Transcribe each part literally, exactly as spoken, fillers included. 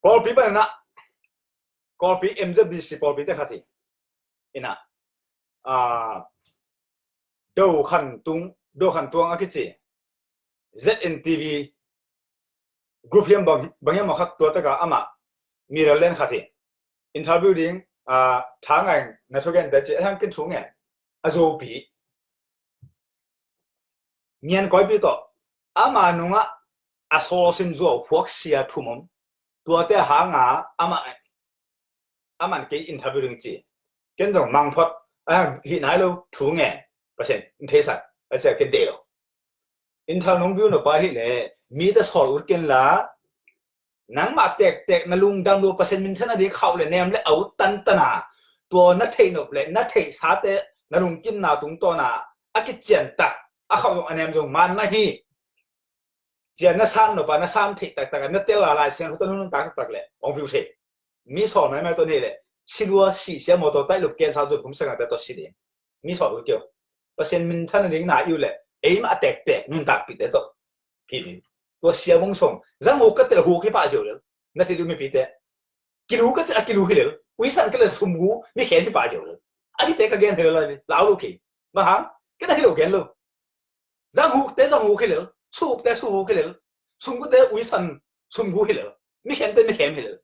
Kawlpi panin ah, Kawlpi M Z B C pawlpi te khat hi. Ina, ah, Do Khan Tung, Do Khan Tuang a kici Z N T V group hiam bang, bang hiam a khat tua taka amah mi rel len khat hi. Interview ding, ah, tha ngai na thugen te ci, a hang kin thu ngen. A zopi. Ngian Koipi tawh ama nungah a sawlsim zuau phuak sia thum om. Tuate a hanga amah, amah kei interview ding ci. Ken zong mangphot, a hang hih nai lo, thu ngen. Pasian, n theisak, a cia ken deih lo. Interview nong view nop a hih leh, mite sawl ut ken la, nangmah tektek na lungdam lo Pasian minthan a ding khauh le nem le a ut tantana, tua na theih nop le na theihsate na lungkimna tungtawna a kician tak, a khauh zong a nem zong man mah hi. Cian na san nop a, na san theih taktak a, na tel a Lai Siangtho tawh nunung taktak le ong view thei. Mi sawl maimai tawh nei le, si lua, si sia, mawtaw taih lup, cancer zun kum sangate tawh si ding. Mi sawl ut kei uh. Pasian minthan a ding na i uh le, eimah a tektek nuntakpite tawh hi ding. Tua sia vung song, zang huk ka tel huk hi pah ziau lel. Na thei ding mipite. Kilu ka tel a kilu hi lel. Uisan ka le sumgu, mi khem hi pah ziau lel. A hite ka gen hi lel lai ve. Lau lo kei. Bang hang? Ka na hi lo gen lo. Zang hukte zang huk hi lel. Su hukte su huk hi lel. Sumgute uisan sumgu hi lel. Mi khemte mi khem hi lel.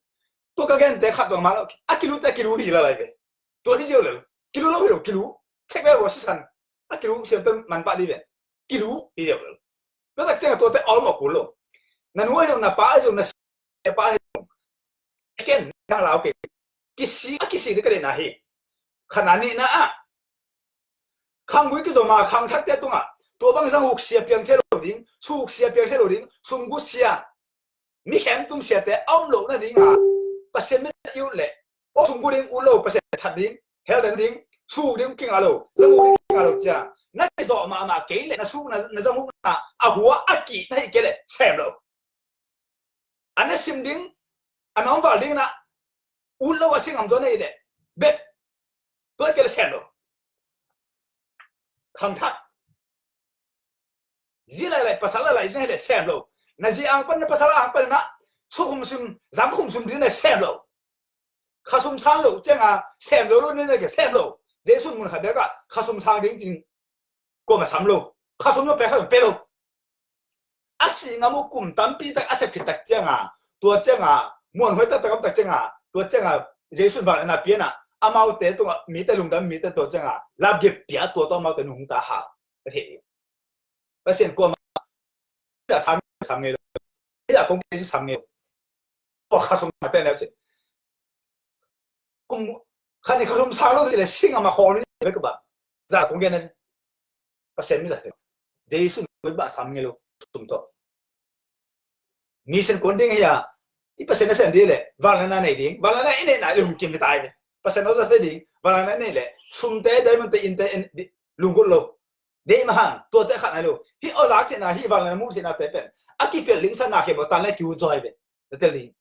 Tua ka gente khat tuang mah lo. A kilute a kilu hi lel lai ve. Tua hi ziau lel. Kilu lo hi lo, kilu. Check ve vo sisan. A kilu siam te man pah dih ve. Kilu hi ziau lel. Tua tak ciang a tuate awl mawk kul lo. Na nu ahi zong, na pa ahi zong, na si pa ahi zong. Ken, nang lau kei. Kisi, a kisi dih ka deihna hi. Khat na, nihna ah, khanggui kizom a khangthakte tungah tua bang zang huk sia piang thei lo ding, su huk sia piang thei lo ding, sumgu sia, mi khem tum siate a om loh nadinga Pasian minthan i ut leh, aw sumgu ding ut lo, Pasian that ding, hell den ding, su huk ding kingah lo, zang huk ding kingah lo cia na kizawh mahmah kei leh na su huk na, na zang huk na a hua a kih na hi kei leh sem lo. A na sim ding, a na omval ding na ut lo a si ngam zaw na hi leh bek. Tua kei leh sem lo. Khangthak. Zi lailai, pasal lailai na hi leh sem lo. Na zi ang pan, na pasal ang pan na su khum sim, zang khum sim ding na sem lo. Khasum sang lo cianga sem zo lo, na na kei sem lo. Jesu mun khat bek ah khasum sang ding cin kuamah sam lo. Khasum lo pe, khasum pe lo. A si ngam uh kum tampi tak a sep khit tak cianga, tua cianga muanhuai taktak om tak cianga, tua cianga Jesu vangliatna piana amaute tungah mite lungdam, mite tua cianga lapgip pia, tua tawh amaute nung ta hau. A thei. Pasian kuamah dah sam, sam ngei lo. Dah kong kei sam ngei lo. Pua khasum a ten leu cin. Kum khani khasum sa lo ti le sing a ma khol ni be ka ba. Za kong gen ne. Pasian mi za se. Jesu ba sam ngei lo sum to. Mission kon ding hi a. I Pasian na sem ding le, vangliatna nei ding. Vangliatna i neihna le hum kim hi tai ve. Pasian lo za se ding. Vangliatna nei le, sumte, diamond te, in te, in, di, lunggulh lo. Deih mah hang, tuate khat nai lo. Hih aw lak theihna, hih vangliatna muh theihnate pen a kipelh ding sa na khem lo, tan le kiu zaw hi ve. Na tel ding.